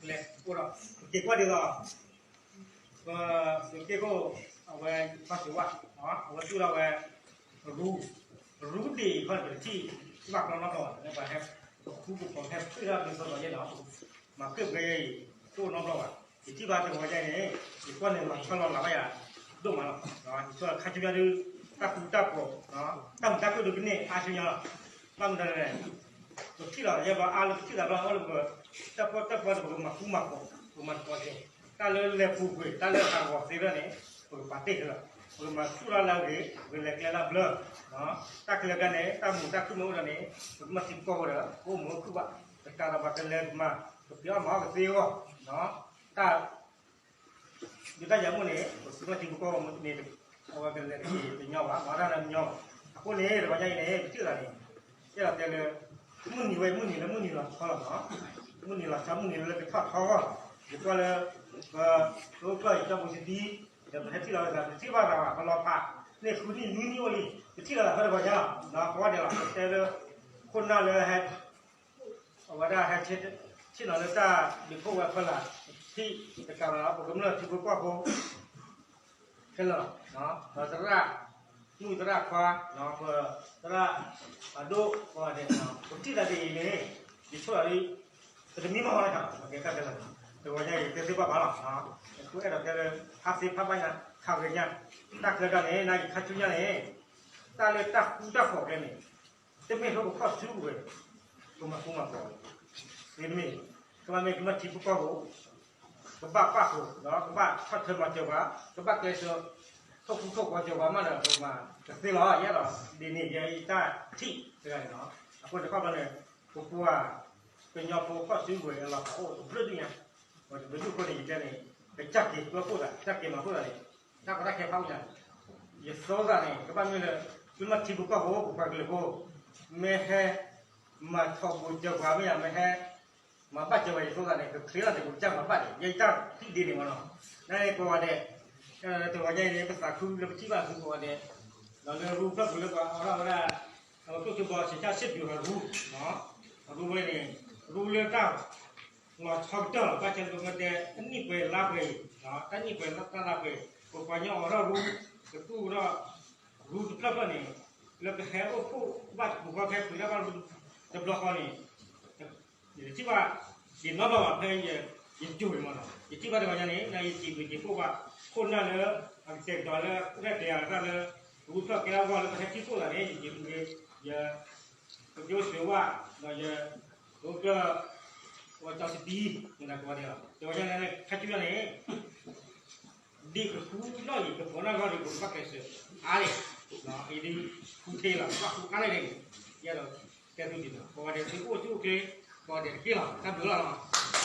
လဲၤအိၣ်ဒီး ပက့ၤကွၢ်ဒ်သိး ပသုးက့ခိၣ် အဝဲခီၣ်စ့ဝါ အဝဲသူၣ်ထီၣ်ဝဲ ရူ ရူဒ့ၣ်ခီၣ်တထံၣ် ဘၣ်ကျီနီတဘျီဘၣ် ပှၤဟဲ ပခူပပီၤဟဲဖုၣ်ထီၣ်ဒ်သိးသိးယဲၢ်နီၤ မၤဃ့ၢ်ပှဲၤယဲၢ်အံၤ တအိၣ်နီတဘျီဘၣ် ယထံၣ်ဘၣ်တဂီၤညါအံၤန့ၣ် ယကွၢ်န့ၣ်လီၤဆီလီၤလးဘၣ်ယၤ ဒိၣ်မးလီၤ ယဆိကမိၣ်ခါဆူညါဒုး တၢ်ဃူတၢ်ဖိး တၢ်မုာ်တၢ်ခုၣ်ဒုးကန့ၢ်အါဆူညါလီၤ ဘၣ်မနုၤလဲၣ် ပထံၣ်လီၤ ယဲၢ်ဘျီအါလၢပထံၣ်သးဘျီအီၤလၢပ တၢ်ပီတၢ်ပီန့ၣ် ပကမၤဃူမၤဖိး ပကမၤတကိးသ့ တၢ်လၢလဲၤပူၤကွံာ် တၢ်လၢဟးဂီၤသ့လၢန့ၣ် ပကပာ်တ့ၢ်လီၤ ပကမၤဆူၣ်လီၤလၢအဂ့ၤ ပကလဲၤကျဲလၢဘျၢ တၢ်ကျဲကျါန့ၣ် တၢ်မုာ်တၢ်ခုၣ်မ့ၢ်အိၣ်ဒီးန့ၣ် ပကမၤထံပကီၢ်ဖိဒီး ပအိၣ်မုာ်အိၣ်ခုၣ်ဘၣ် ပတၢ်ဒီးပှၤကလဲၤမၤ ပက့ၤအီၣ်မၤအီၣ်ကသ့အဂီၢ် တၢ် ဒုးတၢ်ယၤမိၣ်န့ၣ် ပသုးမီၤထံဖိကီၢ်ဖိန့ၣ် အဝဲကလဲၤတက့ၢ်တညီဘၣ် မၤတၢ်လၢညီဘၣ် အဃိန့ၣ် တဂီၤညါအံၤန့ၣ် ပထံၣ်သးန့ၣ် အဲၣ်ဒိးတဲလၢ မုၢ်နံၤဝဲမုၢ်နံၤလၢမုၢ်နံၤလီၤဆီလီၤနီၤ မုၢ်နံၤလီၤဆီ မုၢ်နံၤလၢကထီၣ်ထီအဂီၢ် ယကွၢ်လၢ ပ ပအိၣ်ဖျီၣ်ယကၠီပူၤစတံ ဒီးပဟဲထံၣ်လီၤဝဲသး ပထံၣ်ဘၣ်သးဘၣ် ပလီၤဖး န့ၢ်ဃုနံၣ်နွံနံၣ်အိၣ်လံ ပထံၣ်လီၤသးဖဲတဂီၤညါလီၤ ပဝဲဒၣ်လီၤ ပတဲလၢ ခိၣ်နၢ်လၢဟဲ အဝဲဒၣ်ဟဲ ဆ့ၣ်နီၤလၢတၢ်ဒုးဖှိၣ်ဝဲဖီလာ် ထံၣ်တကးဘၣ်လီၤ ပကမျၢၢ်ထံဖိကီၢ်ဖိ ခဲလၢာ်လီၤ ဒီးသရၣ် မုၣ်သရၣ်ခွါ ပသရၣ် အဒိၣ်ကိးဂၤဒဲး ပထံၣ်သးဒ်အံၤန့ၣ် ယဆိကမိၣ်လီၤ ပတမံမီၢ်လီၤ ပကဲတၢ်ခဲလၢာ် တဂီၤညါအံၤ တဲသ့ဘၣ်ဘၣ်လီၤ ပအဲၣ်ဒိးတဲလၢ ဖးသ့ဖးဘၣ်ညါ ခးဂ့ၤညါ တၢ်ကျဲကျါန့ၣ် နယခါဆူညါန့ၣ် တၢ်လၢတၢ်ဃူတၢ်ဖိးကျဲန့ၣ် တမ့ၢ်လၢပခီၣ်စုကဝဲၤ ပမၤဃူမၤဖိး မ့တမ့ၢ် ကဘၣ်မ့ၢ်ကမျၢၢ်ထံဖိကီၢ်ဖိ ကဘၣ်ပာ်ဃုာ် ကဘၣ်ဆီၣ်ထွဲမၤစၢၤပှၤ ကဘၣ်ကျဲးစၢး ထိၣ်ဃူထိၣ်ဖိးစၢၤပှၤမးဒီး ပမၤတသ့လီၤ ယအဲၣ်ဒိး ဒ်န့ၣ်ယဲအံၤတၢ်ထံၣ်တဂၤန့ၣ်လီၤ အဃိန့ၣ်ခီဖျိန့ၣ် ပပှၤ ကညီဖိကီၢ်စုကဝဲၤအလီၤဖးအိၣ်တဘျုးဒ်ညါ ပတဘျုးဒ်အဃိန့ၣ် ယတဲန့ၣ် ပကစၢ်က့ၤပၢဖှိၣ်သး ကစၢ်က့ၤမၤဖှိၣ်သးန့ၣ် တၢ်ကီတၢ်ခဲဖးအိၣ်ညါ ယသိသးန့ၣ် ကဘၣ်မ့ၢ်လၢ ကမျၢၢ်ထံဖိကီၢ်ဖိ ပပှၤကလုာ်ဖိ မ့ၢ်ဟဲ မၤထီဘိစၢၤပှၤမ့ၢ်ယါ မ့ၢ်ဟဲ မၤဘၣ်စၢၤပှၤယသိသးန့ၣ် ကချ့လီၤန့ၣ် ပကစၢ်မၤဘၣ်န့ၣ် ယဲအံၤတၢ်ထံၣ်ဒ်န့ၣ်မးနီၤ နကိးဂၤဒဲး တဂီၤညါအံၤန့ၣ် ပသးခုလၢပထံၣ်ဘၣ်သုကိးဂၤဒဲး ဒီးလၢရူဖျၢၣ်ပူၤလၢပှၤအိးထီၣ်ဝဲဒၣ် အဝဲကျိၣ်စ့ဘီစံးဆၣ်စ့ၣ်ပျူၤဟးရူ အရူဝဲန့ၣ် ရူလၢတၢ် လီၤဆီကတၢၢ်လီၤ ဘၣ်ဆၣ်လၢပမ့ၢ်တဲ အနံၣ်ပှဲၤလါပှဲၤအံၤ တၢ်နံၣ်ပှဲၤလါပှဲၤအံၤ ပပှၤကညီအိးထီၣ်ရူ ကသူၣ်ထီၣ် ရူတဖျၢၣ်ဖျၢၣ်န့ၣ် လၢပဟဲအိၣ်ဖှိၣ်ဘၣ်ပူၤဃီဖဲပှၤလၢဘၣ်ရူတဘျီဃီန့ၣ် ယထံၣ်ဘၣ် ယနီၢ်ဘၣ်ဘၣ်ဖဲ ယကၠိၤန့ၣ်မးနီၤ ယထံၣ်ဘၣ်တဂီၤညါန့ၣ် နယစံးဘျုးစံးဖှိၣ်ဘၣ် ခိၣ်နၢ်လၢ အကတဲာ်ကတီၤလၢ ရဲၣ်ကျဲၤအသးလၢ ရူဖျၢၣ်ကဲထီၣ်အဂီၢ်လၢပဟဲထံၣ်ခိၣ်သးန့ၣ် ယစံးဘျုး ယ ပကၠိစၢၤဝါ ဒီးယ ပကၠိ ဝဲကၠီစတံ မတၤကိးဂၤဒဲးလီၤ တဂီၤညါန့ၣ် ခါဆူညါန့ၣ် ဒ်ကဃူနီၣ်ယံၤကဖိးနီၣ်ဂီၢ်ဒီး ပကဘၣ်ကျဲးစၢးအါန့ၣ် အံၤဒ်ဃူတ့ၢ်လီၤ ဘၣ်ဃူအါန့ၣ်န့ၣ် ယအဲၣ်ဒိးတဲသုဒ်န့ၣ် ကိးဂၤဒဲးသုအိၣ်ဆူၣ်အိၣ်ချ့ ကိးဂၤဒဲးတက့ၢ်လီၤ တၢ်ဘျုးလီၤလီၤ